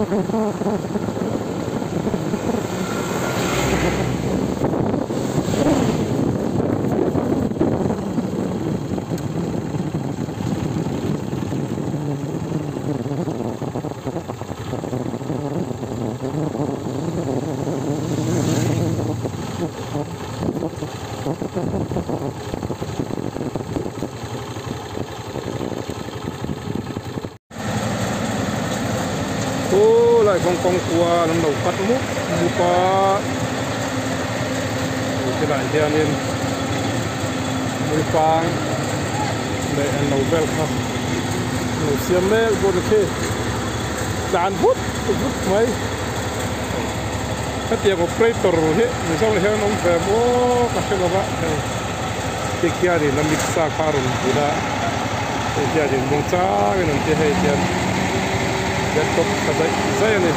Khulai kawng kawng kual an lo cut mup mup a tilai hianin muipang leh englo vel kha an lo siam mek bawk a ni khi tlan vut vut mai hetiang operator hi mizo ah hian an awm ve maw ka hre lo va hei tikhianin a mixer kha a rawn bun a hei hianin muangchangin an ti hei hian laptop tha daih zai a ni.